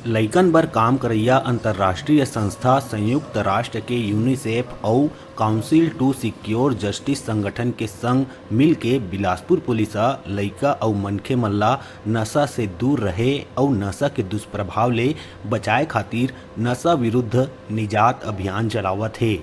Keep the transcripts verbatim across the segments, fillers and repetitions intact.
लइकन बर काम करइया अंतर्राष्ट्रीय संस्था संयुक्त राष्ट्र के यूनिसेफ अउ काउंसिल टू सिक्योर जस्टिस संगठन के संग मिलके बिलासपुर पुलिस ह लइका अउ मनखे मन ला नशा से दूर रहे अउ नशा के दुष्प्रभाव ले बचाए खातिर नशा विरुद्ध निजात अभियान चलावत हे।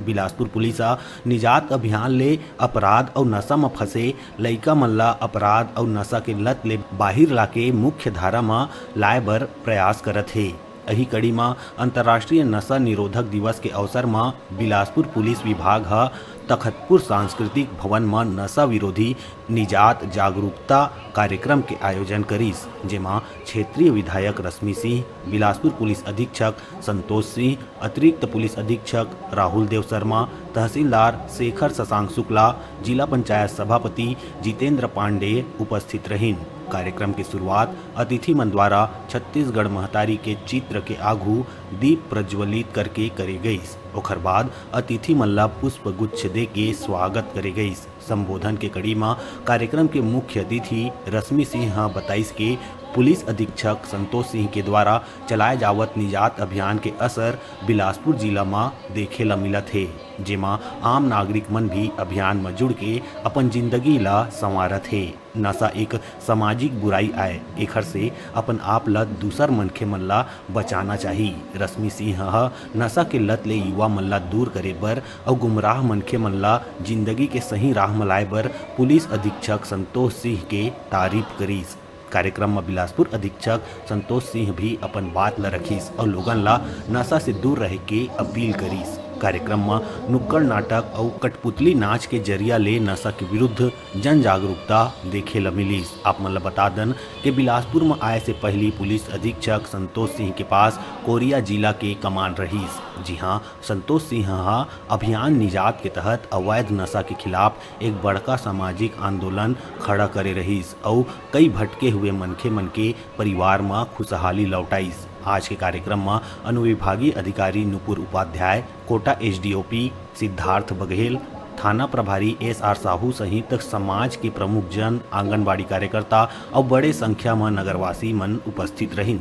बिलासपुर पुलिस ह निजात अभियान ले अपराध अउ नशा म फंसे लइका मन ला अपराध अउ नशा के लत ले बाहिर लाके मुख्य धारा म लाए बर प्रयास करत हे। एही कड़ी म अंतर्राष्ट्रीय नशा निरोधक दिवस के अवसर म बिलासपुर पुलिस विभाग ह तखतपुर सांस्कृतिक भवन म नशा विरोधी निजात जागरूकता कार्यक्रम के आयोजन करिस, जेमा क्षेत्रीय विधायक रश्मि सिंह, बिलासपुर पुलिस अधीक्षक संतोष सिंह, अतिरिक्त पुलिस अधीक्षक राहुल देव शर्मा, तहसीलदार शेखर शशांक शुक्ला, जिला पंचायत सभापति जितेंद्र पांडेय उपस्थित रहिन। कार्यक्रम के शुरुआत अतिथि मन द्वारा छत्तीसगढ़ महतारी के चित्र के आघू दीप प्रज्वलित करके करे गइस। ओखर बाद अतिथि मन ला पुष्प गुच्छ दे के स्वागत करे गइस। संबोधन के कड़ी म कार्यक्रम के मुख्य अतिथि रश्मि सिंह ह बताइस के पुलिस अधीक्षक संतोष सिंह के द्वारा चलाए जावत निजात अभियान के असर बिलासपुर जिला म देखे ल मिलत हे, जेमा आम नागरिक मन भी अभियान म जुड़ के अपन जिंदगी ल संवारत हे। नशा एक सामाजिक बुराई आय, एखर से अपन आप ल दूसर मनखे मन ल बचाना चाही। रश्मि सिंह ह नशा के लत ले युवा मन ल दूर करे बर अउ गुमराह मनखे मन ल जिंदगी के सही राह म लाए बर पुलिस अधीक्षक संतोष सिंह के तारीफ करिस। कार्यक्रम म बिलासपुर अधीक्षक संतोष सिंह भी अपन बात ल रखिस अउ लोगन ल नशा से दूर रहे के अपील करिस। कार्यक्रम म नुक्कड़ नाटक अउ कठपुतली नाच के जरिया ले नशा के विरुद्ध जन जागरूकता देखे ल मिलिस। आप मन ल बता दन के बिलासपुर म आए से पहिली पुलिस अधीक्षक संतोष सिंह के पास कोरिया जिला के कमान रहिस। जी हां, संतोष सिंह ह अभियान निजात के तहत अवैध नशा के खिलाफ एक बड़का सामाजिक आंदोलन खड़ा करे रहिस अउ कई भटके हुए मनखे मन के परिवार म खुशहाली लौटाइस। आज के कार्यक्रम म अनुविभागीय अधिकारी नुपुर उपाध्याय, कोटा एसडीओपी सिद्धार्थ बघेल, थाना प्रभारी एसआर साहू सहित समाज के प्रमुख जन, आंगनबाड़ी कार्यकर्ता अउ बड़े संख्या म नगरवासी मन उपस्थित रहिन।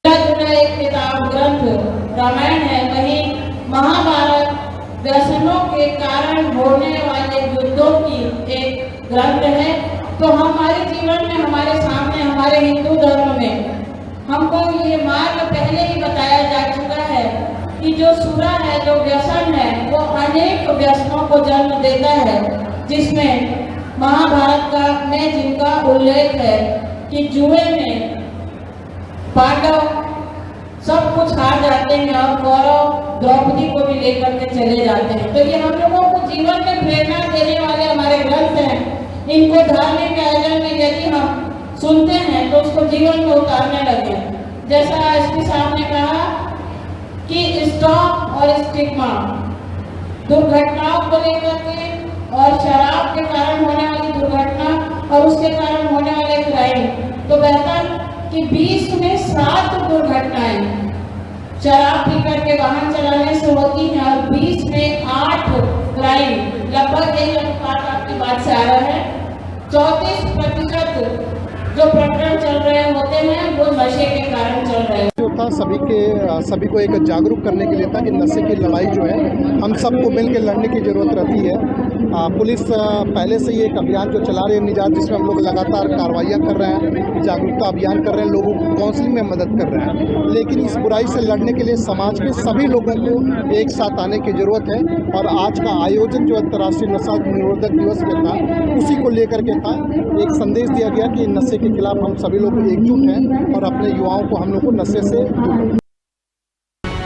एक किताब ग्रंथ रामायण है, वहीं महाभारत व्यसनों के कारण होने वाले युद्धों की एक ग्रंथ है। तो हमारे जीवन में, हमारे सामने, हमारे हिंदू धर्म में हमको ये मार्ग पहले ही बताया जा चुका है कि जो सुरा है, जो व्यसन है, वो अनेक व्यसनों को जन्म देता है, जिसमें महाभारत का में जिनका उल्लेख है कि जुए में पांडव सब कुछ हार जाते हैं और कौरव द्रौपदी को भी लेकर के चले जाते हैं। तो ये हम लोगों को जीवन में प्रेरणा देने वाले हमारे ग्रंथ हैं। इनको धार्मिक आयोजन में यदि हम सुनते हैं तो उसको जीवन में उतारने लगे। जैसा एसपी साहब ने कहा कि स्टॉप और स्टिग्मा, दुर्घटनाओं को लेकर के और शराब के कारण होने वाली दुर्घटना और उसके कारण होने वाले क्राइम, तो बेहतर कि बीस में सात दुर्घटनाएं शराब पी करके वाहन चलाने से होती हैं और बीस में आठ क्राइम, लगभग यही अनुपात आपकी बात से आ रहा है। चौंतीस प्रतिशत जो प्रकरण चल रहे होते हैं, वो नशे के कारण चल रहे हैं। जो था, सभी के, अ, सभी को एक जागरूक करने के लिए था कि नशे की लड़ाई जो है, हम सबको मिलकर लड़ने की जरूरत रहती है। अ, पुलिस, अ, पहले से ही एक अभियान जो चला रही है निजात, जिसमें हम लोग लगातार कार्रवाइयाँ कर रहे हैं, जागरूकता अभियान कर रहे हैं, लोगों को काउंसलिंग में मदद कर रहे हैं, लेकिन इस बुराई से लड़ने के लिए समाज के सभी लोगों को एक साथ आने की जरूरत है। और आज का आयोजन जो अंतर्राष्ट्रीय नशा निरोधक दिवस पे था, उसी को लेकर के था। एक संदेश दिया गया कि नशे के खिलाफ हम सभी लोग एकजुट हैं और अपने युवाओं को हम लोग को नशे से दूर